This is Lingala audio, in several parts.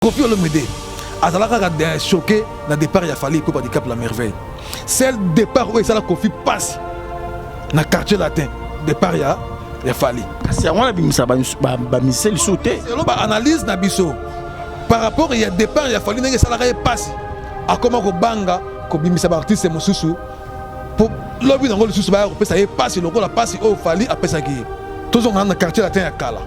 Koffi Olomide azalaka kaka choqué na départ ya Fally Ipupa du Cap la Merveille. Seul départ oyo esala Koffi pasi na quartier latin, départ ya ya Fally. Kasi yango wana bimisa ba ba musicien lisusu te. Selon ba analyse na biso par rapport ya départ ya Fally ndenge esalaka ye pasi, akoma kobanga kobimisa ba artiste mosusu po lobi nango lisusu baya kopesa ye pasi lokola pasi oyo Fally apesaki ye. Tozonga na quartier latin ya kala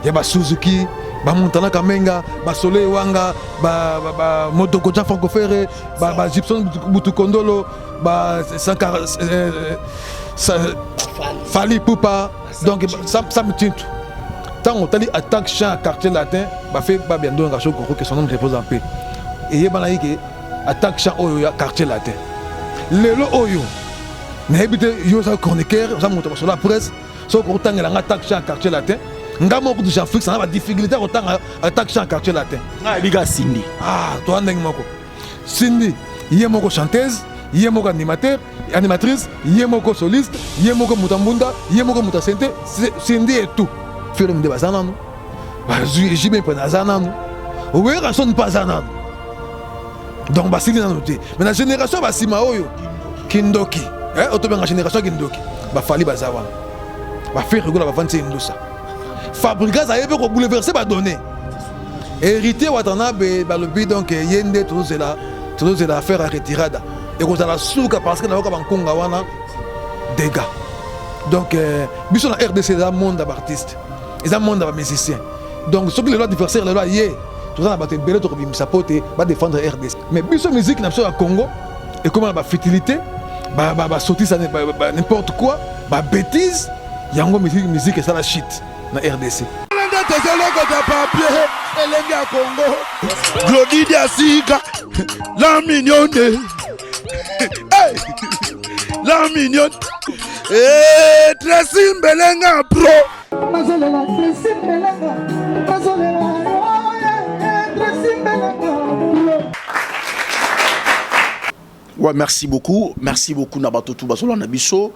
ya ba Suzuki, ba Montana Kamenga, ba Soleil Wanga, ba, ba, ba Modoko Jean Franco Ferre, ba, ba Gibson Butukondolo, ba Sankara, euh, sa, Fally Ipupa, donc Sam, Sam Tintu. Tant otali attaque chant quartier latin, ba fait ba biando ngaso koko que son nom repose en paix. Eyebanaki ke attaque chant oyo ya quartier latin. Lelo oyo nayebi te yo oza chroniqueur oza moto ya masolo ya presse soki okotangela nga attaque chant quartier latin nga moko kutu jean flix na badifficulté ya kotanga attaque chant quartier latin. Nga nayebi kaka Cindy. Ah, toza ndenge moko. Cindy ye moko chanteuse, ye moko animateur, animatrice, ye moko soliste, ye moko moto ya mbunda, ye moko moto ya sente. Cindy et tout Felo nde baza nanu, bazwi JB mpe aza nanu, Werrason mpe aza nanu, donc basili nanu te. Mais na génération ya basima oyo kindoki, eh, oyo tobenga génération kindoki, bafali baza wana, baferre gola bavandisi indusa, Fabregas aye mpe kobouleverse badonnées. Héritier Watanabe balobi donc ye nde tozozela, tozozela affaire ya retirada ekozala suka parce que nayoka bankunga wana dégâts. Donc biso na RDC eza monde ya baartiste, eza monde ya bamusicien. Donc soki lelo adversaire lelo aye, toza na bato ebele tokobimisa po te badefendre RDC. Mais biso musique na biso ya Congo ekoma na bafutilité, basotisa n'importe quoi, babêtise. Yango musique esala shit na RDC. Nde tozolokota papier elenge ya Congo. Glody Diasika, la mignonne. Hey! La mignonne. Hey, Tracy Mbelenga pro. Nazolela Tracy Mbelenga, nazolela oh, yeah, Tracy Mbelenga pro. Ouais, merci beaucoup. Merci beaucoup na bato tout bazolanda biso.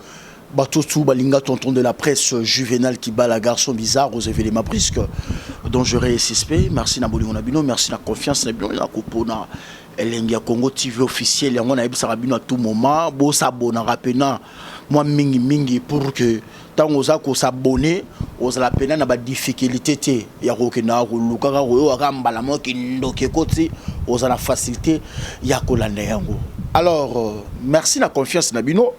Bato tout balinga tonton de la presse Juvenal Kibala garçon bizarre aux événements brisque dangereux et suspect. Merci na bolingo na bino, merci na confiance na bino na kopona elengi ya Congo TV officiel yango na yebisaka bino à tout moment bo s'abonnera pena moi mingi mingi pour que tango oza ko s'abonner ozala pena na ba difficulté te ya kokenda koluka kaka koyoka mbala moko kindoki ekoti, ozala facilité ya kolanda yango. Alors merci na confiance na bino.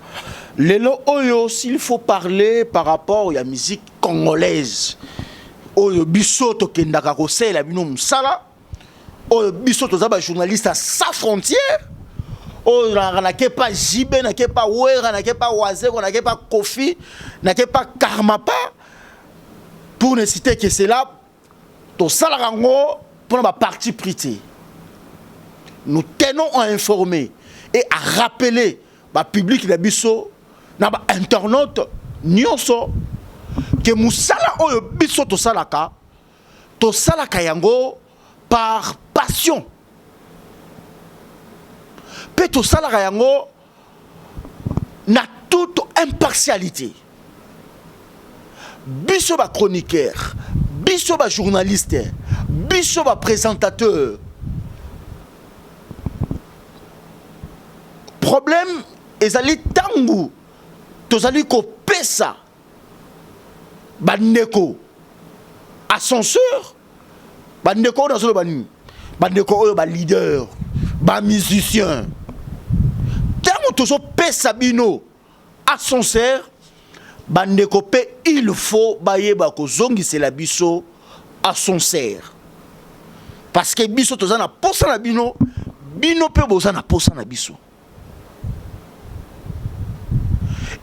Lelo oyo s'il faut parler par rapport ya musique congolaise oyo biso tokendaka kosalela bino mosala, oyo biso toza ba journaliste à sans frontière, oyo nalaka nake pa JB, nake pa Wera, nake pa Wazeko, nake pa Koffi, nake pa Karmapa, pour ne citer que cela, tosalaka yango mpona ba parti pris te. Nous tenons à informer et à rappeler ba public na biso na ba internaute nyonso ke mosala oyo biso tosalaka, tosalaka yango par passion mpe tosalaka yango na toute impartialité. Biso ba chroniqueur, biso ba journaliste, biso ba présentateur, problème ezali tangu tozali kopesa bandeko ascenseur, bandeko oyo nazoloba nini, bandeko oyo ba leader, ba musicien, ntango tozopesa bino ascenseur, bandeko pe il faut bayeba kozongisela biso ascenseur, parce que biso toza na posa na bino, bino pe boza na posa na biso.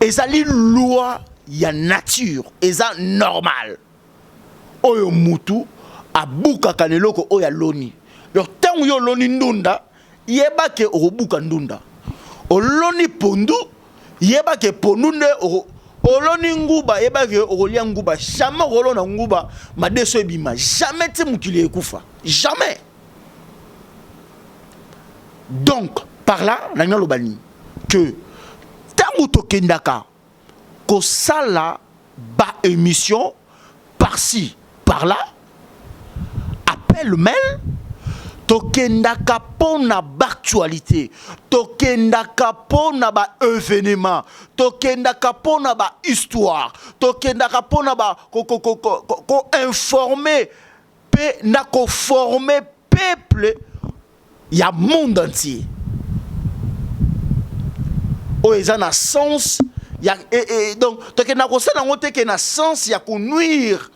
Ezali loi ya nature, eza normal oyo mutu abukaka na eloko oyo aloni. Donc ntango yo oloni ndunda, yeba ke okobuka ndunda. Oloni pondu, yeba ke pondu nde oloni nguba, yeba ke okolia nguba. Jamais okolona nguba madeso ebima, jamais ti mokili ekufa, jamais. Donc par là nalingi naloba nini, que ntango tokendaka kosala ba émission par-ci par-là, appel mail, Tokendaka mpo na baactualité, tokendaka mpo na baévénement, tokendaka mpo na bahistoire, tokendaka mpo na koinforme mpe na koforme peuple ya monde entier. Oyo eza na sens ya donc tokendaka kosala yango te ke na sens ya konuire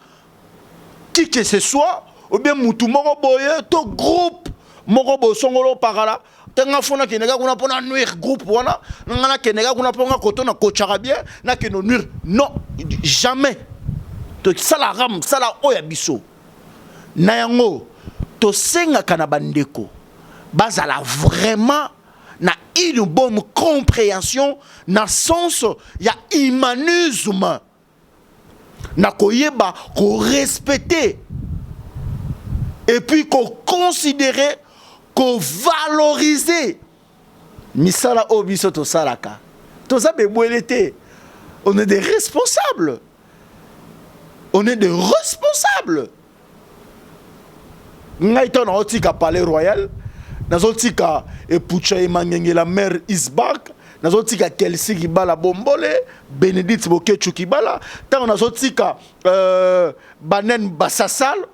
qui que ce soit ou bien mutu moko boye to groupe moko boye songolo pakala te. Nga fo nakende kaka kuna mpo na nuire groupe wana, nga nakende kaka kuna mpo nga koto na kochaka bien, nakende nuire. Non, jamais. Tosalaka mosala oyo ya biso na yango. Tosengaka na bandeko bazala vraiment na une bonne compréhension na sens ya humanisme, na koyeba korespecter et puis koconsidérer, kovaloriser misala oyo biso tosalaka. Toza bebwele te, on est des responsables, on est des responsables. Ngai ntango naotika Palais Royal, nazotika Epucha Emangengela, mare Isbark, nazotika Kelsi Kibala Bombole, Bénédicte Bokechu Kibala, ntango nazotika Banen Basasal,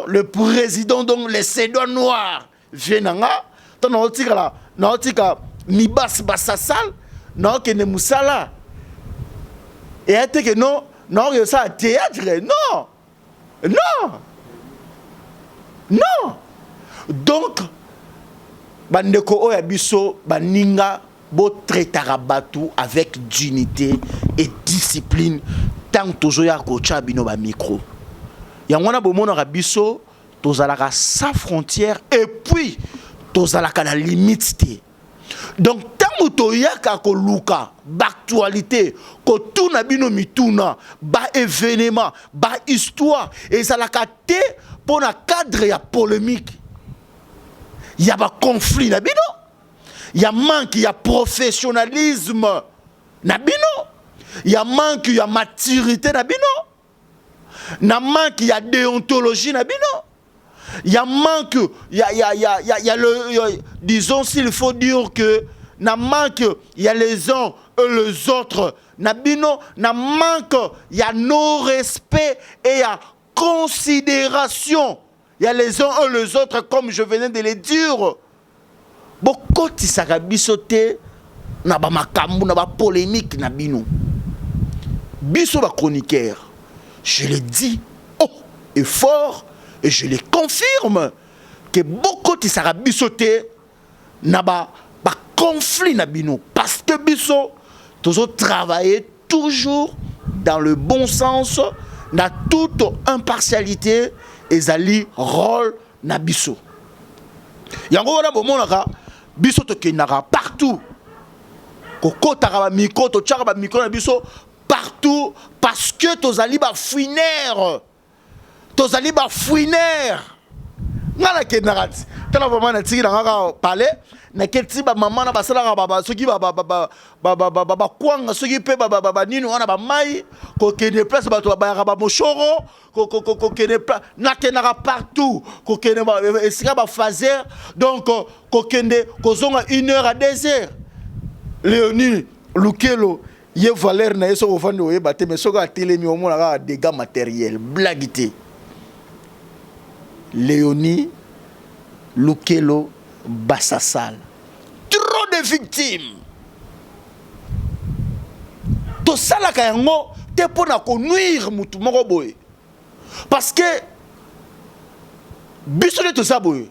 le président, donc les Cédois noirs vie na nga, ntango naotikala, naotika Mibas Basasal, naokende mosala eya te ke non, naokende osala théâtre. Non, non, non. Donc bandeko oyo ya biso, baninga, botraitaka bato avec dignité et discipline. Ntango tozoya kotya bino bamicro yango wana, bomonaka biso tozalaka sans frontière et puis tozalaka na limite te. Donc ntango toyaka koluka baactualité, kotuna bino mituna, baévénement, bahistoire, ezalaka te mpo na cadre ya polémique, ya baconflit na bino, ya manque ya professionnalisme na bino, ya manque ya maturité na bino, na manque ya déontologie na bino, ya manque ya le ya, disons, s'il faut dire que na manque ya les uns et les autres na bino, na manque ya non respect et ya considération ya les uns et les autres, comme je venais de le dire. Bokotisaka biso te na bamakambo, na bapolémique na bino. Biso bachroniqueur, je le dis haut et fort et je le confirme que bokotisaka biso te na baconflit na bino, parce que biso tozotravailler toujours dans le bon sens, na toute impartialité. Ezali rôle na biso yango wana. Bomonaka biso tokendaka partout, kokotaka bamicro, totiaka bamicro na biso partout, parce que tozali bafouineur, tozali bafouineur. Nga nakendaka ti tala vraiment, natiki na nga kaka palais, nake ti bamama na basalaka soki bakwanga, soki mpe banini wana, bamai, kokende place bato bayaka bamoshoro, kokende, nakendaka partout, kokende esika bafaser. Donc kokende kozonga 1 heure à 2 heures. Léonie Lukelo, ye valeur na ye, soki ofandi oyeba te, mais soki atelemi, omona kaka dégâts matériel, blague te. Léonie Lukelo Basasal, trop de victimes. Tosalaka yango te mpo na konuire mutu moko boye, parce que biso nde toza boye.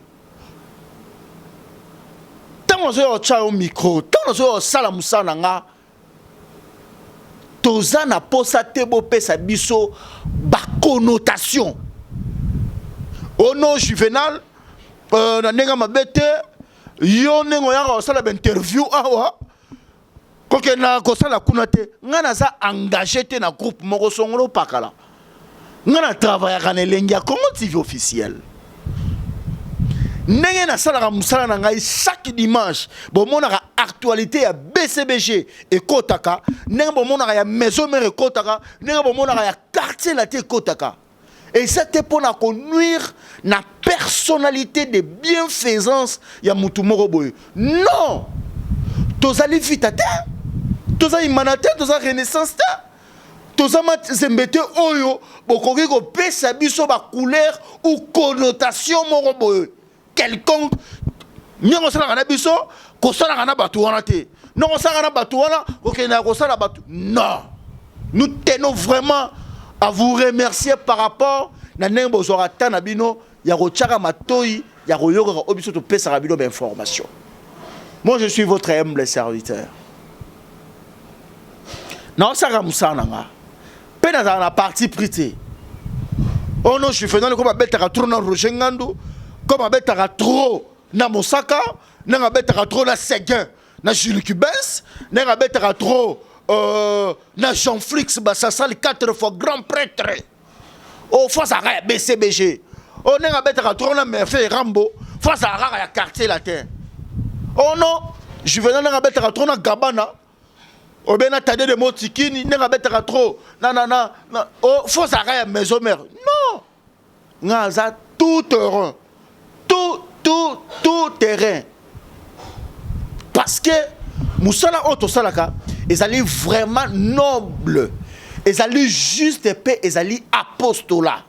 Ntango nazoya kotya yo micro, ntango nazoya kosala mosala na nga, toza na posa te bopesa biso baconnotation ono Juvenal na ndenge mabe te. Yo ndenge oyaka kosala bainterview awa, kokenda kosala kuna te. Ngai naza engagé te na groupe moko songolo pakala. Ngai na travaillaka na Elengi ya Congo TV officiel. Ndenge nasalaka mosala na ngai chaque dimanche, bomonaka actualité ya BCBG ekotaka, ndenge bomonaka ya Maison Mère ekotaka, ndenge bomonaka ya Quartier Latin ekotaka, eza te mpo na konuire na Personnalité de bienfaisance ya mutu moko boye. Non! Tozali Vita te, toza Imana te, toza Renaissance te, toza Mazembe te oyo bokoki kopesa biso ba couleur ou connotation moko boye quelconque. Ndenge osalaka na biso, kosalaka na bato wana te. Ndenge osalaka na bato wana, kokendaka kosala bato. Non! Nous tenons vraiment à vous remercier par rapport na ndenge bozwaka temps na bino ya kotiaka matoi ya koyokaka oyo biso topesaka bino ba information. Moi, je suis votre humble serviteur. Naosalaka mosala na nga mpe nazalaka na parti pris te. Oh non, Juvenal comme abetaka trop na Roger Ngandu, comme abetaka trop na Mosaka, ndenge abetaka trop na Seguin, na Jules Cubens, ndenge abetaka trop na Jean-Flix Bassasal, 4 fois grand prêtre. Oh, faut azalaka ya BCBG. Oh, ndenge abetaka trop na Merveille Rambo, faut azalaka kaka ya Quartier Latin. Oh non, Juvenal ndenge abetaka trop na Gabana, obe na Tade de Motikini, ndenge abetaka trop na na na na, oh, faut azalaka ya Maison Mère. Non, nga aza tout terrain, tout, tout, tout terrain. Parce que mosala oyo tosalaka ezali vraiment noble, ezali juste pe ezali apostolat.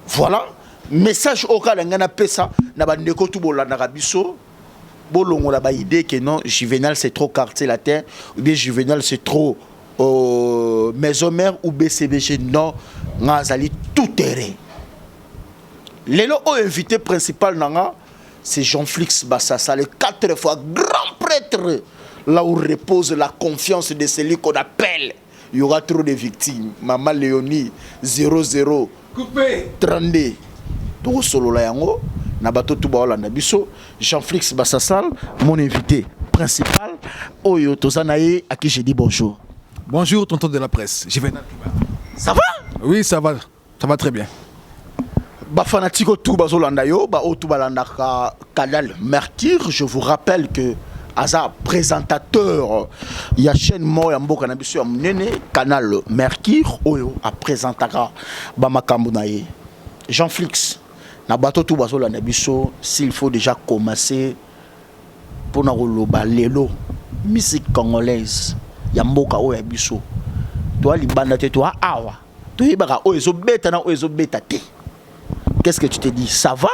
Voilà message oyo kaka ngai napesa na bandeko tu bolandaka biso, bolongola ba idée que non, Juvenal c'est trop Quartier Latin ou bien Juvenal c'est trop Maison Mère ou BCBG. Non, nga azali tout terrain. Lelo oyo invité principal na nga, c'est Jean-Flix Bassassa, le 4 fois grand prêtre, là où repose la confiance de celui qu'on appelle. Il y aura trop de victimes. Maman Léonie, 00 Coupé. 32. Tokosolola yango na bato tu baolanda biso. Jean-Flix Bassasal, mon invité principal, oyo toza na ye, à qui je dis bonjour. Bonjour tonton de la presse, Juvenal Kiba. Ça va? Oui, ça va, ça va très bien. Ba fanatique tout bazolanda yo, ba oyo tout balandaka Canal Mercure, je vous rappelle que aza présentateur ya chaîne moko ya mboka na biso ya monene, Canal Mercure, oyo apresentaka ba makambo na ye. Jean-Flix, na bato tout bazolanda biso, s'il faut déjà commencer mpona koloba lelo musique congolaise ya mboka oyo ya biso, toa libanda te, toa awa, toyebaka oyo ezobeta na oyo ezobeta te. Qu'est-ce que tu te dis? Ça va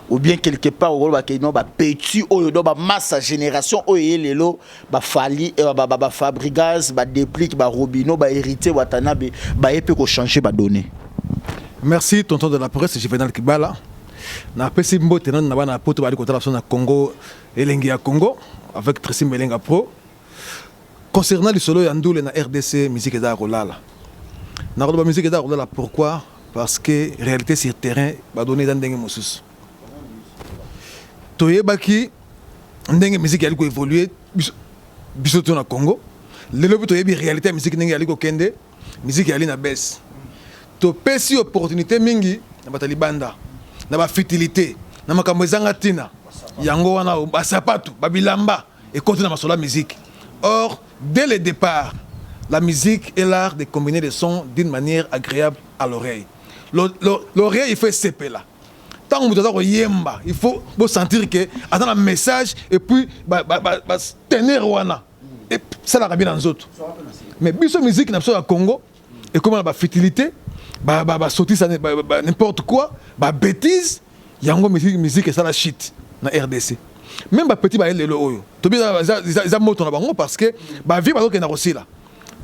ou bien quelque part okoloba ke non, bapetit oyo do bamassa génération oyo eye lelo, bafali, bafabrigas, badeplique, barobino, bahéritier Watanabe, baye mpe kochanger badonnées? Merci tonton de la presse Juvenal Kibala. Napesi mbote nano na bana poto bali kotala biso na Congo Elengi ya Congo avec Tracy Melenga Pro. Concernant lisolo ya ndule na RDC, musique eza ya kolala. Nakoloba musique eza ya kolala, pourquoi? Parce que réalité sur terrain badonnées eza ndenge mosusu. Toyebaki ndenge musique eyali koévoluer biso to na Congo. Lelo mpe toyebi réalité ya musique ndenge eyali kokende. Musique eyali na baisse. Topesi opportunité mingi na bato ya libanda, na bafutilité, na makambo ezanga ntina. Yango wana basapatu, babilamba ekoti na masolo ya musique. Or, dès le départ, la musique est l'art de combiner les sons d'une manière agréable à l'oreille. L'oreille, il faut esepela ntango moto aza koyemba. Il faut bosentir ke aza na message et puis batenir wana esalaka bien na nzoto. Mais biso, musique na biso ya Congo ekóma na bafutilité, basotisa n'importe quoi, babêtise. Yango musique esala shit na RDC. Même bapetit baye lelo oyo tobi eza moto na bango, parce que bavie bazokenda kosila,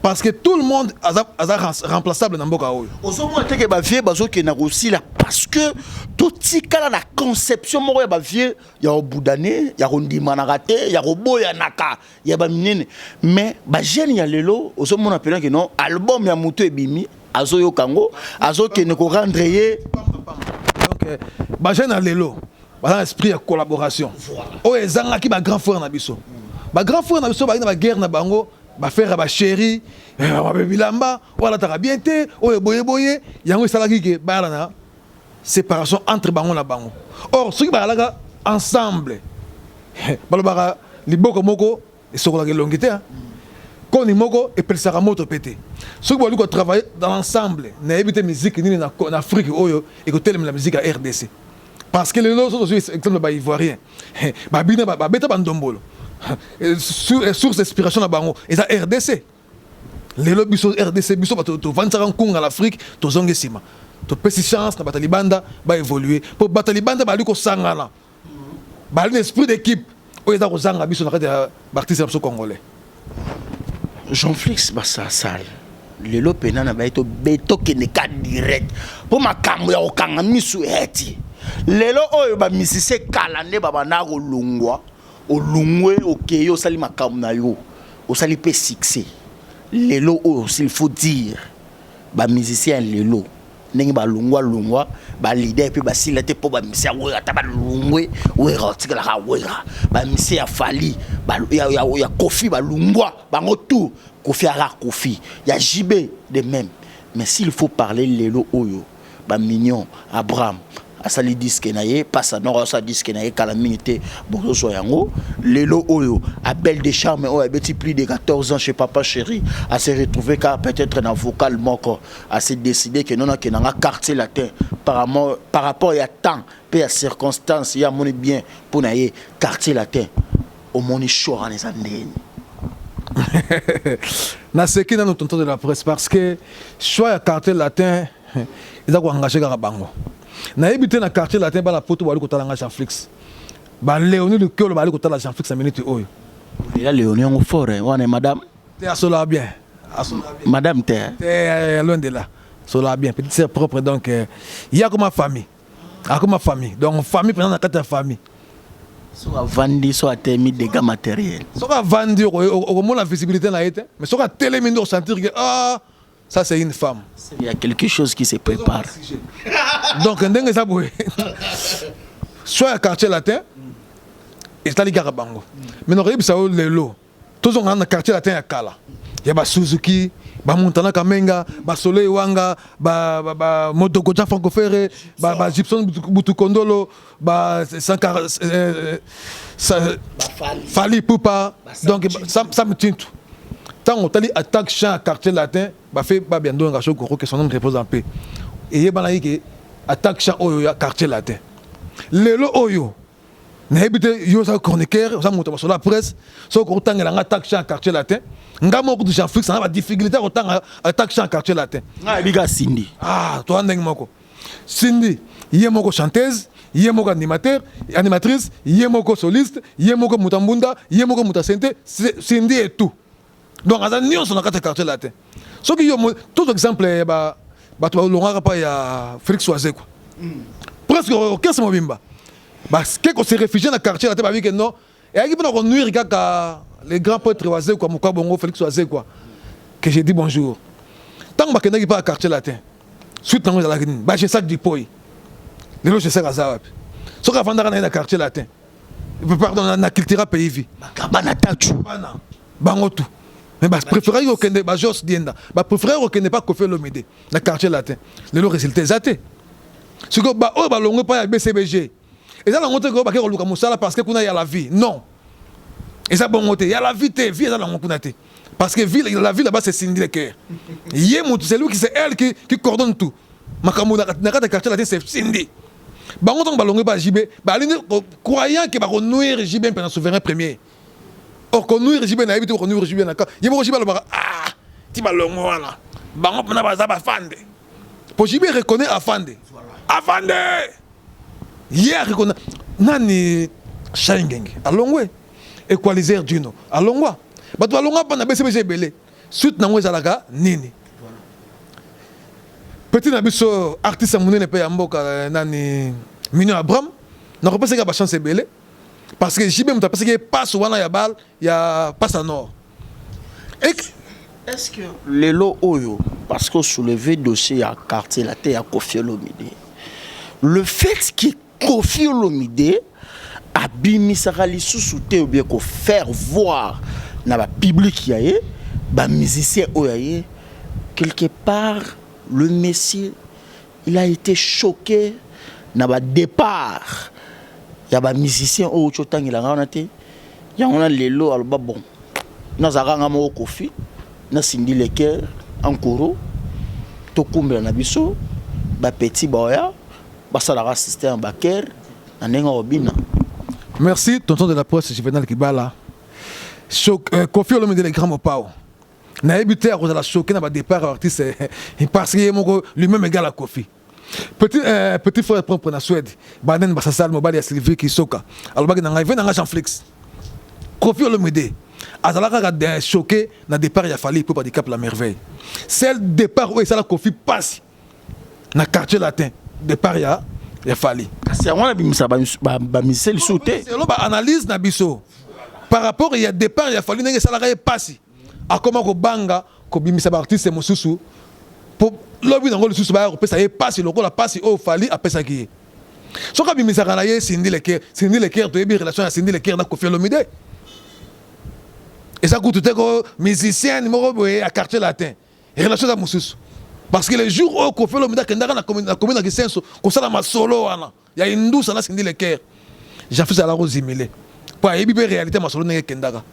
parce que tout le monde aza, aza remplaçable na mboka oyo. Ozomona teke bavie bazokenda kosila parce que totikala na conception moko ya bavie ya kobudane, ya kondimanaka te, ya koboyanaka ya baminene. Mais bajeune ya lelo, ozomona mpena ke non, album ya moto ebimi, azoyoka yango, azokende korendre ye. Donc bajeune ya lelo baza na esprit ya collaboration oyo ezangaki bagrand frère na biso. Bagrand frère na biso bazali na baguerre na bango, bafrère ya bachéri, bilamba oyo alataka bien te, oyo boyeboye. Yango esalaki ke bayala na séparation entre bango na bango. Or soki bazalaka ensemble, balobaka liboko moko esokolaka elongi te. Koni moko epelisaka moto pe te. Soki bozali ko travailler dans l'ensemble, nayebi te musique nini na Afrique oyo ekotelemela musique ya rdc. Parce que lelo soki tozwi exemple ya ba Ivoiriens, babina babeta ba ndombolo, source d'inspiration na bango eza rdc. Lelo biso rdc, biso bato tovandisaka nkunga na Afrique, tozongi nsima, topesi chance na bato ya libanda ba évoluer, po bato ya libanda bazali kosangana, bazali na esprit d'équipe oyo eza kozanga biso na kati ya baartiste na biso congolais. Jean-Flix Basasal, lelo pena na baye tokende ka direct mpo makambo ya kokanga misu eti lelo oyo ba musicien kala nde babanda kolongwa, olongwe okei osali makambo na yo, osali mpe succès. Lelo oyo, s'il faut dire, ba musicien lelo ndenge balongwa longwa, baleader mpe basila te, mpo bamusicien ya Wera, ata balongwe, Wera otikalaka Wera. Bamusicien ya Fally, ya Kofi, balongwa bango tout, Kofi aka Kofi, ya JB de même. Mais s'il faut parler, lelo oyo bamignon Abraham asali disque na ye, pasa nord asala disque na ye kala mingi te, bozozwa yango. Lelo oyo Abel de Charme oyo abeti plus de 14 ans chez Papa Chéri, a se retrouvé car peut-être na vocal moko a se décidé que non, akende nga Quartier Latin par rapport ya temps mpe ya circonstance, ye amoni bien mpo na ye Quartier Latin. Omoni choix wana eza ndeni? Naseki nano, tonton de la presse, parce que choix ya Quartier Latin eza koengage kaka bango. Nayebi te na Quartier Latin, bana Poto bali kotala nga, Jean Flix, baléonie Lukolo bali kotala Jean Flix na minute oyo. Ela Léonie yango fort wana, madame. Te, asolaka bien, asolaka bien. Madame te? Te, loin de là, asolaka bien, petite sœur propre. Donc ye akoma famille, akoma famille, donc famille mpenza na kati ya famille. So avandi, so atemi, dégâts matériel. Soki avandi, okomona visibilité na ye te, mais soki atelemi nde osentir que ah, ça c'est une femme. Il y a quelque chose qui se prépare. Donc ndenge eza boye, choix ya Quartier Latin etali kaka bango. Mais nakoyebisa yo, lelo tozonga na Quartier Latin ya kala, ya basuzuki, bamontana Kamenga, basoleil Wanga, bamodoko Jean Franco Ferre, bagibson Butukondolo, basankara, Fally Ipupa, donc Sam Tintu. Ntango otali attaque chant ya Quartier Latin, bafe babia ndonga sokoro, que son nom repose en paix, eyebanaki ke attaque chant oyo ya Quartier Latin. Lelo oyo nayebi te, yo oza chroniqueur, oza moto ya masolo ya presse, soki okotangela nga attaque chant ya Quartier Latin. Nga moko kutu Jean Flix na badifficulté ya kotanga attaque chant ya Quartier Latin. Nga yebi ka Cindy. Ah, toza ndenge moko. Cindy ye moko chanteuse, ye moko animateur, animatrice, ye moko soliste, ye moko moto ya mbunda, ye moko moto ya synthé. Cindy et tout, donc aza nyonso na kati ya Quartier Latin. Soki yo tozwa exemple ya bato balongaka pa ya Félix Wazekwa, presque orchestre mobimba bake kose réfugier na Quartier Latin. Babi ke non, eyaki mpona konuire kaka le grand prêtre Wazekwa mokwa bongo, Félix Wazekwa, que j'ai dit bonjour. Ntango bakendaki mpa ya Quartier Latin, suite nango ezalaki nini? Bagesac Dipoi. Lelo Gesac aza wapi? Soki avandaka na ye na Quartier Latin, pardon, na Cultura Pays Vie. Bakabana tatu. Bana bango tout, mais bapréféraki kokende, bajos Dienda bapréféraki kokende pa Kofi Olomide na Quartier Latin. Lelo résultat eza te. Sikoyo baoyo balongwe mpa ya BCBG, eza nango te bake koluka mosala parce que kuna ya la vie. Non, eza bongo te, ya la vie te, vie eza nango kuna te, parce que vie, la vie là-bas, c'est Cindy Le Cœur. Ye motu, c'est lui qui, c'est elle qui coordonne tout makambo na kati ya Quartier Latin, c'est Cindy. Bango ntango balongwe ba JB, balingi croyant ke bakonuire JB mpe na souverain premier. Or konuire JB, nayebi te konuire JB na ka ye moko. JB alobaka: ah, ti balongwe wana, bango mpena baza bafande, po JB reconnaît afande, afande ye areconnaît nani. Shai Ngenge alongwe, Equaliser Dino alongwa, bato balongwa mpa na BCBG ebele. Suite nango ezalaka nini? Petit na biso, artiste ya monene mpe ya mboka, nani, Mignon Abraham, nakopesaki bachance ebele parce que JB moto apesaki ye passe wana ya balle ya passe à nord. Est-ce que lelo oyo, parce que soulever dossier ya Quartier Latin ya Kofi Olomide, le fait que Kofi Olomide abimisaka lisusu te ou bien kofaire voir na bapublic ya ye bamusicien oyo ya ye, quelque part le messie il a été choqué na badépart ya bamusicien oyo oti otangelanga wana te? Yango na lelo aloba: bon, nazalaka nga moko Kofi. Na Cindy Leker Ankoro tokumbela na biso ba petit baoya basalaka système baker na ndenge akobina. Merci tonton de la presse Juvenal Kibala. Choc, Koffi Olomide le grand Mopao. Nayebi te akozala choqué na ba départ ya artiste parce que ye moko lui-même égal à Koffi. Petit frère propre na Suède, Banen Basasal mobali ya Sylvie Kisoka. Alobaki na ngai, ve na ngai Jean Flix. Koffi Olomide azalaka kaka choqué na départ ya Fally Ipupa Dicap la merveille. Seul départ oyo esala Koffi pasi na quartier latin, départ ya Fally. Kasi yango wana bimisa bamusicien lisusu te. Selo ba analyse na biso par rapport ya départ ya Fally ndenge esalaka ye pasi, akoma kobanga kobimisa baartiste mosusu po lobi nango lisusu baya kopesa ye pasi lokola pasi oyo Fally apesaki ye. Soki abimisaka na ye Cindy Leker, Cindy Leker toyebi relation ya Cindy Leker na Koffi Olomide, eza kutu te ko musicien moko boye ya quartier latin, relation eza mosusu. Parce que le jour oyo Koffi Olomide akendaka na commune ya Kisenso kosala masolo wana ya Indusa na Cindy Leker, Jean-Fils azalaka kozimile po ayebi mpe réalité masolo ndenge ekendaka.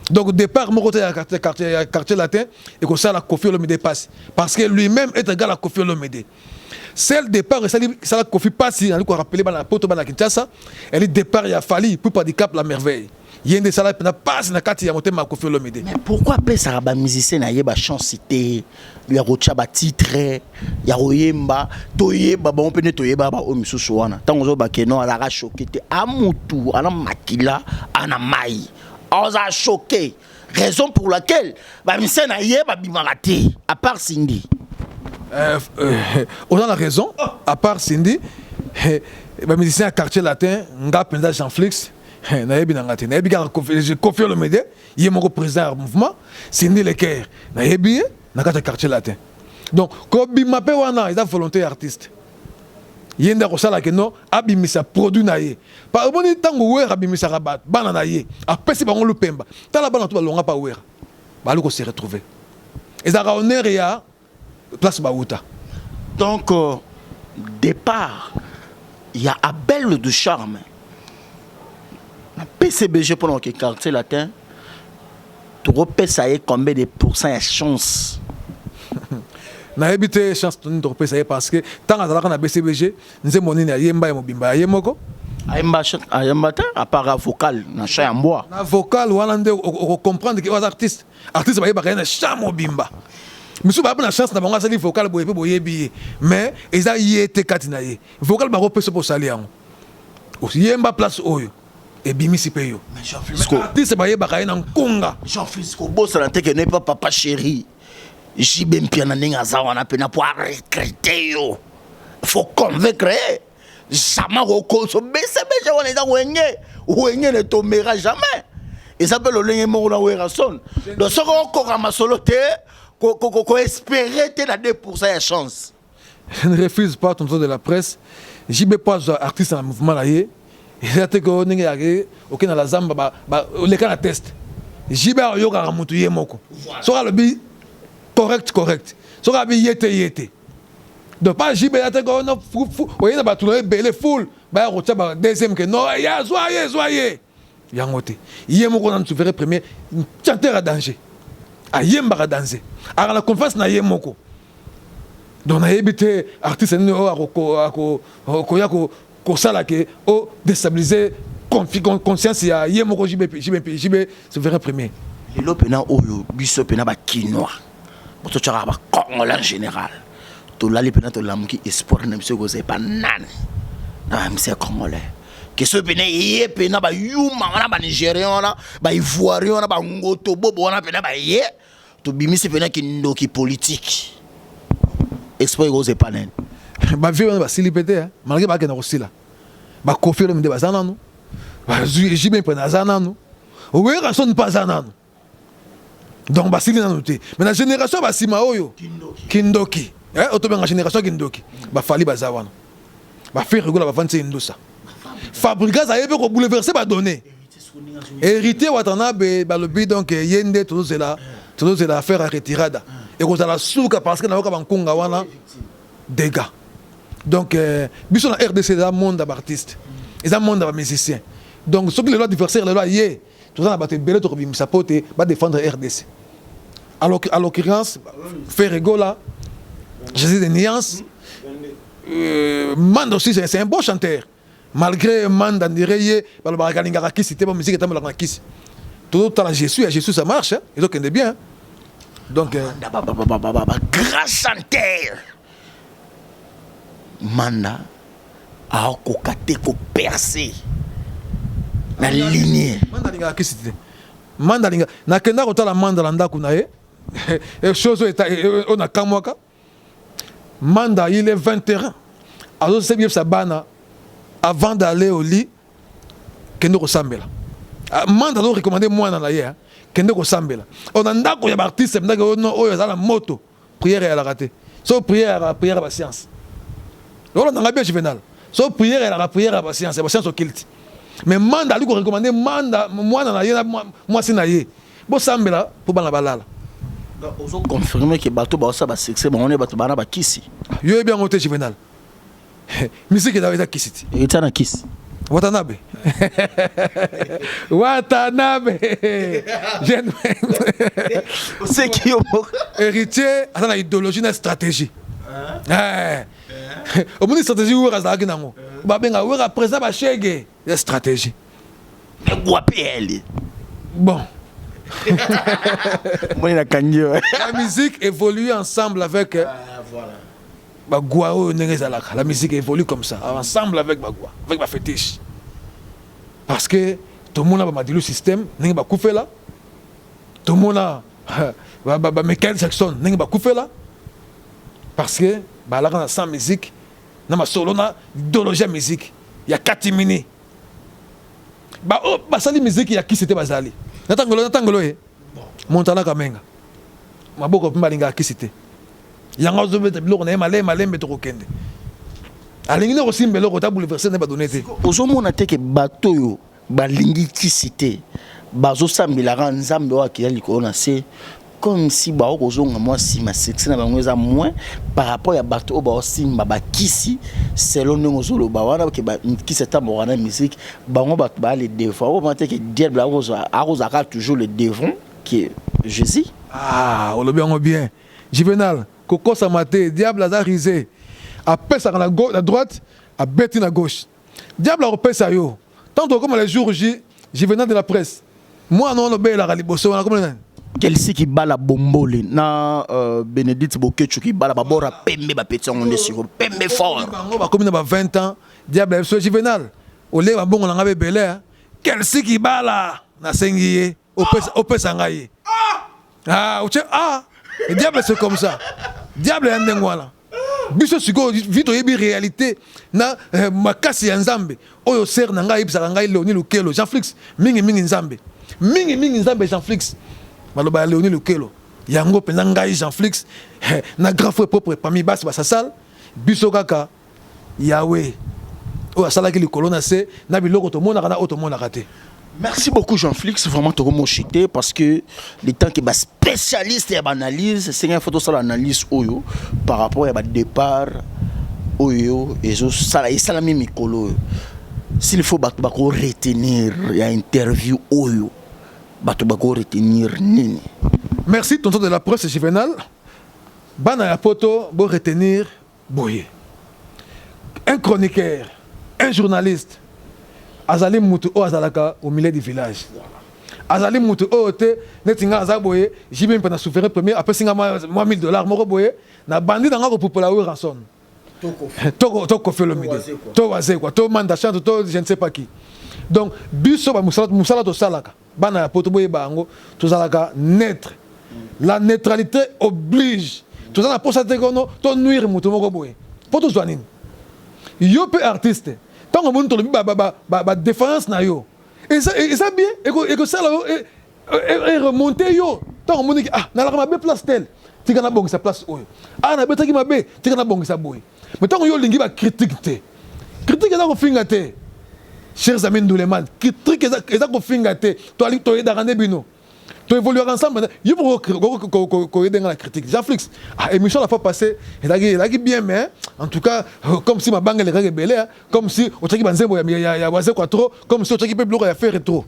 Donc départ moko te ya quartier latin ekosala Koffi Olomide pasi parce que lui-même est égal à Koffi Olomide. Seul départ esala Koffi pasi, nali korappeler bana Poto, bana Kinshasa, eli départ ya Fally Ipupa Dicap la merveille. Ye nde esala mpenza pasi na kati ya motema ya Koffi Olomide. Mais pourquoi apesaka bamusicien na ye bachance te ya kotia batitre ya koyemba, toyeba bango mpe nde toyeba baoyo misusu wana? Ntango ozoba keno azalaka choqué te, amutu ana makila ana mai aza choqué, raison pour laquelle bamusicien na ye babimaka te à part Cindy. Oza na raison, à part Cindy, bamusicien ya quartier latin, nga mpenza Jean Flix nayebi na nga te. Nayebi kaka Koffi Olomide, ye moko président ya mouvement. Cindy Leker nayebi ye na kati ya quartier latin. Donc kobima mpe wana eza volonté ya artiste, ye nde akosala ke no abimisa produit na ye. Omoni ntango Wera abimisaka bato, bana na ye, apesi bango lupemba, tala bana to balonga pa Wera bali kose retrouver, ezalaka honneur ya place bauta. Donc départ ya Abel de Charme na PCBG mpona koke quartier latin, tokopesa ye combien de pourcent ya chance? Nayebi te chance nini tokopesa ye, parce que ntango azalaka na BCBG, nzembo nini ayemba ya mobimba ya ye moko? Ayemba, ayemba te, à part vocal na chant ya mbwa. Na vocal wana nde okocomprendre ke oyo aza artiste. Artiste bayebaka ye na chant mobimba. Misusu baya mpe na chance na bango, asali vocal boye mpe boyebi ye, mais eza ye te kati na ye. Vocal bakopesa mpo osali yango, oyemba place oyo ebimisi mpe yo. Artiste bayebaka ye na nkunga. Jean Fils, kobosana te ke ne pas papa chéri JB Mpiana, ndenge aza wana mpena po arecrute yo, faut convaincre ye. Jamais kokoso BCBG wana eza Wenge. Wenge ne tombera jamais, eza mpe lolenge moko na Werrason. Donc soki okoka masolo te, koespérer te na 2 ya chance. Je ne refuse pas, tonton de la presse. JB po azwa artiste na mouvement na ye, eza te ke ndenge yake okende na la zamba, oleka na test. JB ayokaka motu ye moko. Soki alobi correct, correct. Soki alobi ye te, ye te. Donc pas JB ya te oye na bato na ebele full baya kotia ba deuxième ke non, ya zwa ye, zwa ye yango te. Ye moko nanu souverain premier chanteur ya danger, ayembaka danger, aka na confiance na ye moko. Donc nayebi te artiste nini oyo akoya kosala ke o déstabiliser conscience ya ye moko JB, JB, JB souverain premier. Lelo mpena oyo biso mpena bakinois bototyaka, bacongolais en général, tolali mpena tolamuki, espoir na biso ekozala epa nani na bamisa congolais? Ke soki mpena ye mpena bayuma wana, banigérien wana, baivoirien wana, bangoto bobo wana mpena baye tobimisi mpena kindoki politique, espoir ekozala epa nani? Bavieux wana basili mpe te, malgré bakenda kosila. Bakoffi Olomide baza nanu, JB mpe aza nanu, Werrason mpe aza nanu, donc basili nanu te. Mais na génération ya basima oyo kindoki, oyo tobenga génération kindoki, bafally baza wana, baFerre Gola bavandisi Indusa, Fabregas aye mpe kobouleverser badonnées, Héritier Watanabe balobi. Donc ye nde tozozela, tozozela affaire ya retirada ekozala suka, parce que nayoka bankunga wana dégâts. Donc biso na RDC eza monde ya baartiste, eza monde ya bamusicien. Donc soki lelo adversaire lelo aye, toza na bato ebele tokobimisa po te badéfendre RDC. À l'occurrence, Ferre Gola, Jésus de Nuance, Manda aussi, c'est un bon chanteur. Malgré Manda ndire ye balobaka alingaka kisi te, musique etambolaka na kisi. Tozotala Jésus ya Jésus, ça marche, hein? Ezokende bien. Donc Grand chanteur Manda akoka te kopercer na ligne. Manda alingaka kisi te. Manda alinga, nakenda kotala Manda na ndako na ye, chose oyo nakamwaka Manda, il est 21, azosebisa bana avant d'aller au lit, kende kosambela. Manda azorecommander mwana na ye, kende kosambela. Oyo na ndako ya baartiste, ndako oyo eza na moto, prière eyalaka te. So prière eyalaka, prière ya bascience oyo nanga bien. Juvenal, so prière eyalaka, prière ya bascience, ya bascience occulte. Mais Manda ali korecommander Manda, mwana na ye na mwasi na ye, bosambela mpo bana balala. Ozoconfirmer ke bato baosala basuccès, bango nde bato bana bakisi? Yo yebi yango te, Juvenal. Musique eza kisi ti. Eza na kisi. Watanabe, Watanabe. Oseki yo moko. Héritier aza na idéologie na stratégie. Omoni stratégie Wera azalaki nango, babenga Wera président bashege ya stratégie. Egwa mpe ele. Bon. Moni nakangi yo. La musique évolue ensemble avec bagwa oyo ndenge ezalaka. La musique évolue comme ça, ensemble avec bagwa, avec bafétiche, parce que tomona bamadilu système ndenge bakufela, tomona bamichael Jackson ndenge bakufela, parce que balaka na sans musique, na masolo, na idéologie ya musique ya katimini. Baoyo basali musique ya kisi te bazali na tangolo ye Montana Kamenga maboko mpe balingaka kisi te. Yango azobeta biloko na ye malembe malembe, tokokende. Alingi nde kosimba eloko ta bouleverser nde badone te. Ozomona te ke bato oyo balingi kisi te, bazosambelaka Nzambe oyo akila likolo na se, comme si bao kozonga mwa nsima, succès na bango eza moins par rapport ya bato oyo baosimba bakisi? Selon ndenge ozoloba wana ke kisi etamboka na musique, bango bato baa le devant. Omona te ke diable akozalaka toujours le devant ke Jésus? Ah, olobi yango bien, Juvenal. Kokosama te, diable aza rusé. Apesaka na droite, abeti na gauche. Diable akopesa yo tant okoma le jour J. Juvenal de la presse, mwana wana obeyelaka liboso wana, komona nani? Kelsi Kibala Bombole na Bénédicte Bokechu Kibala, babora pembe, bapeti yango nde siko pembe fort. Bango bakomi na ba 20 ans. Diable ya biso, Juvenal, olie babongo na ngai bebele. Kelsi Kibala, nasengi ye, opesa ngai ye. Ah, otie, ah, diable, c'est comme ça. Diable ya ndenge wana. Biso sikoyo vi toyebi réalité na makasi ya Nzambe oyo ser na ngai ayebisaka ngai, Léoni Lukelo, Jean Flix, mingimingi Nzambe, mingimingi Nzambe. Jean Flix, maloba ya Léoni Lukelo yango mpenza. Ngai Jean Flix na grand frère propre parmi basi basasal biso kaka Yawe oyo asalaki likolo na se na biloko tomonaka na oyo tomonaka te. Merci beaucoup, Jean-Flix, vraiment trop chuté parce que le temps que ba spécialiste ya analyse, c'est un photo ça l'analyse oyo par rapport à ba départ oyo ezo sala esalami mikolo. S'il faut bato bako retenir ya interview oyo, bato bako retenir nini? Merci, tonton de la presse Juvenal. Bana ya poto, bo retenir boye: un chroniqueur, un journaliste azali mutu oyo azalaka au milieu du village. Azali mutu oyo te neti nga aza boye, JB mpe na souverain premier apesi nga mwa 1000 $ moko boye, na bandi na nga kopupola oyo ranson to Koffi Olomide to Wazekwa to Manda Chante to je ne sais pas qui. Donc biso mosala tosalaka, bana ya poto, boyeba yango, tozalaka neutre. La neutralité oblige. Toza na posa te kono to nuire moto moko boye mpo tozwa nini. Yo mpe artiste, ntango omoni tolobi badéfaillance na yo, eza bien, ekosala yo eremonter yo. Ntango omoniki, ah, nalaka mabe place tel, tika nabongisa place oyo. Ah, nabetaki mabe, tika nabongisa boye. Mais ntango yo olingi bacritique te, critique eza kofinga te. Chers amis nduleman, critique eza kofinga te. Toyedaka nde bino, toévoluaka ensemble. Yo koyede nga na critique: Jean Flix, ah, émission la fois passée ezalaki bien, mais en tout cas comme si mabanga elekaki ebele, comme si otiaki banzembo ya Wazekwa trop, comme si otiaki mpe biloko ya Ferre trop.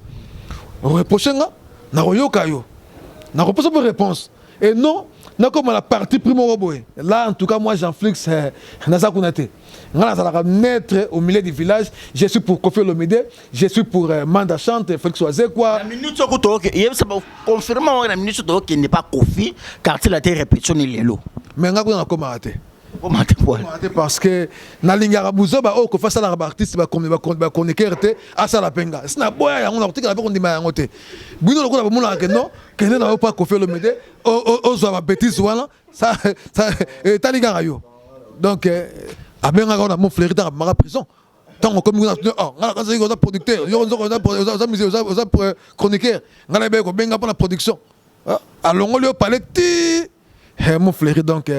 Reproche nga, nakoyoka yo, nakopesa mpe réponse. Et non nakoma na parti pris moko boye. Là, en tout cas, moi, Jean Flix, naza kuna te. Nga nazalaka naître au milieu du village. Je suis pour Koffi Olomide, je suis pour Manda Chante, Félix Wazekwa. Na minute soko toke yebisa ba confirme na minute soko tokende pa Koffi Quartier Latin, répétition ni lelo. Mais nga kuna nakomaka te. Okoma te poil. Te, parce que nalingaka buzoba oyo Koffi asalaka baartiste, bachroniqueur te. Asala mpe nga si naboya yango, nakotikala mpe kondima yango te. Bino lokola bomonaka ke non, kende na yo mpa Koffi Olomide, ozwa babêtises wana, etali kaka yo. Donc abengaka wana Mont Fleury, ntango abimaka prison, ntango okomi kuna, oh, nga nakanisi oza producteur, yo nzoko oza musicien, oza chroniqueur. Nga nayebi kobenga mpona production. Alongoli yo pale ti Mont Fleury. Donc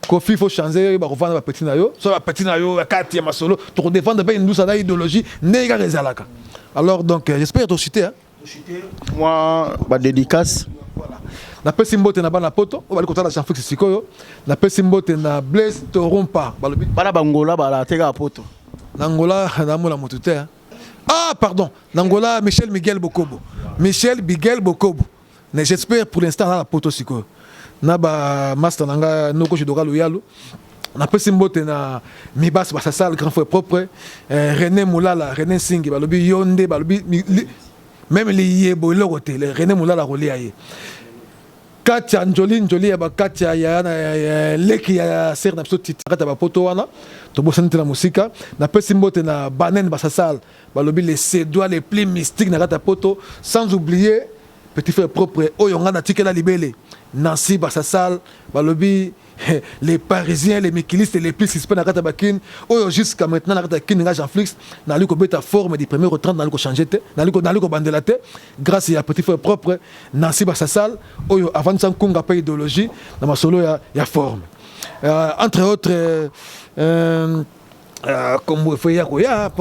Koffi, faut changer. Bakovanda bapeti na yo, so bapeti na yo kati ya masolo, tokodéfendre mpe indusa na idéologie ndenge kaka ezalaka. Alors donc j'espère tocité, hein? Moi, badédicace. Voilà. Napesi mbote na bana poto oyo bali kotala Jean Flix sikoyo. Napesi mbote na Blaise Torompa, balobi. Bana bangola bala teka poto. Na Angola namona motu te, hein. Ah pardon, na Angola, Michel Miguel Bokobo, Michel Miguel Bokobo. Mais j'espère pour l'instant na poto sikoyo na bamaster na nga noko Jidoka Luyalu. Napesi mbote na Mibas Basasal, grand frère propre, René Mulala, René Singi, balobi yo nde balobi même liyebo eloko te. René Mulala kolia ye kati ya njoli njoli ya bakati ya ya leki ya ser na biso titi kati ya bapoto wana, tobosani te na mosika. Napesi mbote na Banen Basasal, balobi les Cédois les plus mystiques na kati ya poto. Sans oublier petit frère propre oyo nga natikela libele, Nancy Basasal, balobi les Parisiens, les mikilistes les plus suspects na kati ya bakine oyo. Jusqu'à maintenant na kati ya kine, nga Jean Flix nali kobeta forme du premier au 30, nali kochanger te, nali kobandela te, grâce ya petit frère propre Nancy Basasal oyo avandisa nkunga mpe idéologie na masolo ya forme, entre autres kombo efo ya koya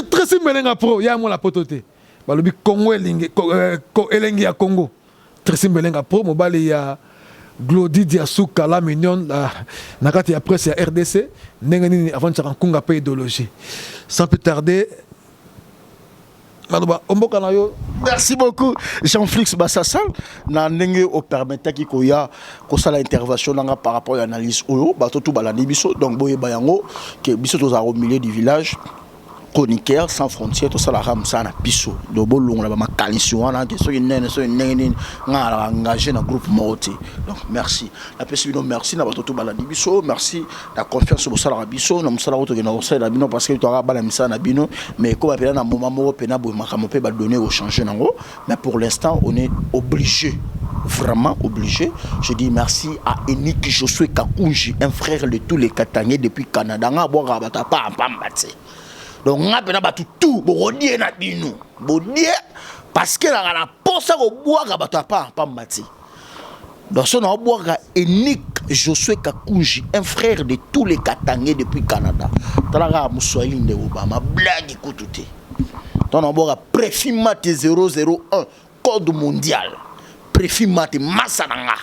Tracy Mbelenga Pro ya mwana poto te, balobi Congo elengi, elengi ya Congo. Tracy Mbelenga Pro, mobali ya Glodi Diasuka, la mignonne na kati ya presse ya RDC, ndenge nini avandisaka nkunga mpe idéologie. Sans plus tarder, maloba omboka na yo. Merci beaucoup, Jean-Flix Bassasal, na ndenge opermettaki koya kosala intervention nanga par rapport à analyse oyo bato tu balandi biso. Donc boyeba yango ke biso tozala au milieu du village, chroniqueur sans frontière, tosalaka mosala na biso. Donc bolongola bamakanisi wana te, soki nene, soki ndenge nini, nga na engagé na groupe moko te. Donc merci, napesi bino merci na bato to balandi biso. Merci na confiance bosalaka biso na mosala oyo tokenda kosalela bino, parce que toaka bana misala na bino. Mais ekoma mpena na moment moko mpena boye, makambo mpe badonné kochange nango, mais pour l'instant on est obligé, vraiment obligé. Je dis merci à Enik Josué Kakunji, un frère de tous les Katangais depuis Canada. Nga bwaka bato apambamba te. Donc nga mpena bato tout bokodie na bino bodie, parce que naka na posa kobwaka bato apambamba te. Donc so naobwaka Enik Josué Kakunji, un frère de tous les Katangais depuis Canada. Talaka moswahili ndeko, bama blague kutu te. To naobwaka Prefimate 001, code mondial, Prefimate masa na nga.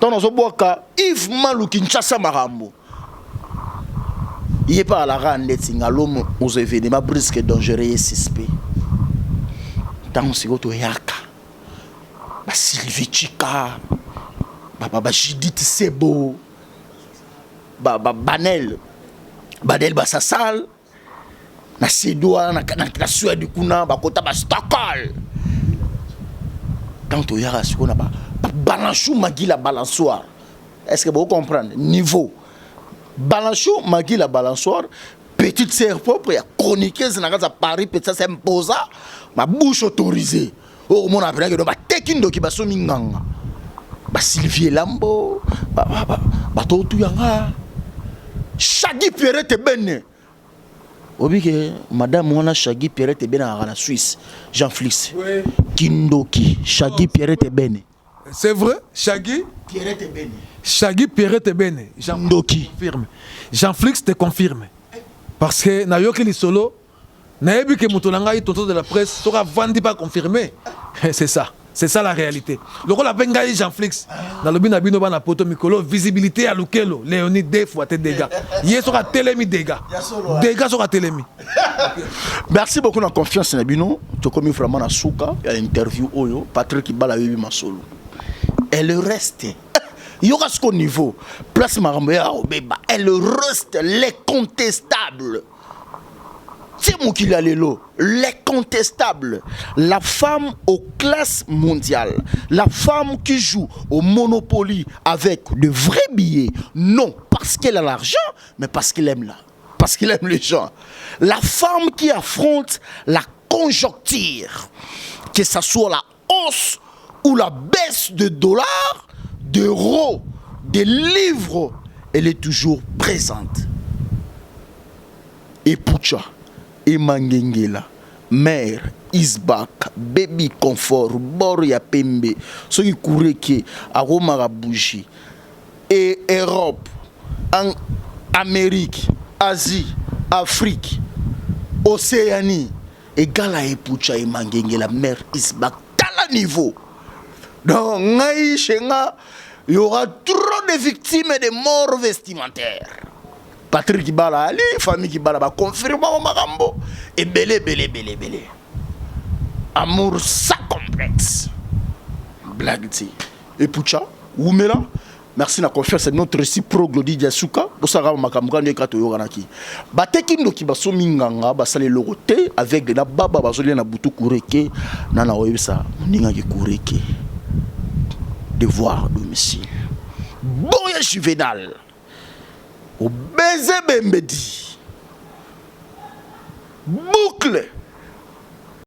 To nazobwaka Yves Malu, Kinshasa makambo ye mpe alaka ndeti nga, l'homme aux événements brusques, dangereux et suspect. Ntango sikoyo toyaka baSylvie Chika, baJudith Sebo, Banel Banel Basasal na Sedoa, na Suède kuna, bakota baStockholm. Ntango toyaka sikoyo na babalanchou Magila balançoire, est ce que bocomprendre niveau Balanchou Magila balançoire, petite sœur propre ya chroniqueuse na kati ya Paris petit, ça s'imposa ma bouche autorisée. Okomona apenaki do bateki ndoki, basomi nganga, baSylvie Lambo, bato otu yanga Shagi Pierrette Bene. Obi ke madame wana Shagi Pierrette Bene akaka na Suisse, Jean Flix. Oui. Kindoki Shagi Pierrette Bene. C'est vrai, Shaggy. Pierrette Bene. Shaggy Pierrette Bene. Jean Ndoki. Confirme. Jean Flix te confirme. Parce que nayoki lisolo, nayebi ke moto na ngai tonton de la presse soki avandi pas confirmé, c'est ça. C'est ça la réalité. Lokola mpe ngai Jean Flix nalobi na bino bana poto, mikolo visibilité ya Lukelo Léonie deux fois te dégâts. Ye soki atelemi dégâts. Dégâts soki atelemi. Merci beaucoup na confiance na bino. Tokomi vraiment na suka ya interview oyo. Patrick Bala, yoyebi masolo. Elle reste. Yoka siko niveau. Place makambo ya obeba. Elle reste l'incontestable. Ti mokili ya lelo, l'incontestable. La femme aux classes mondiales. La femme qui joue au Monopoly avec de vrais billets. Non parce qu'elle a l'argent, mais parce qu'elle aime la, parce qu'il aime les gens. La femme qui affronte la conjoncture, que ce soit la hausse ou la baisse de dollars, d'euros, de livres, elle est toujours présente. Epucha, Emangengela, Mère, Isbak, Baby Confort, Boria Pembe, soki kureke, akomaka bougie, et Europe, en Amérique, Asie, Afrique, Océanie, égale à Epucha Emangengela, Mère Isbak, tala niveau. Donc, ngai chez nga, il y aura trop de victimes et de morts vestimentaires. Patrick Kibala ali, famille Kibala ba confirme makambo ebele ebele ebele ebele. Amour sans complexe. Blague ti. Epucha, Wumela, merci na confiance notre récit pro Glody Diasuka, bosaka makambo kando ekato yokanaki. Bateki ndoki basomi nganga basala eloko te avec na baba bazolia na butu kureke na na oyebisa moninga ki kureke. Devoir domicile. Boya Juvenal. Obeze Bembedi. Boucle.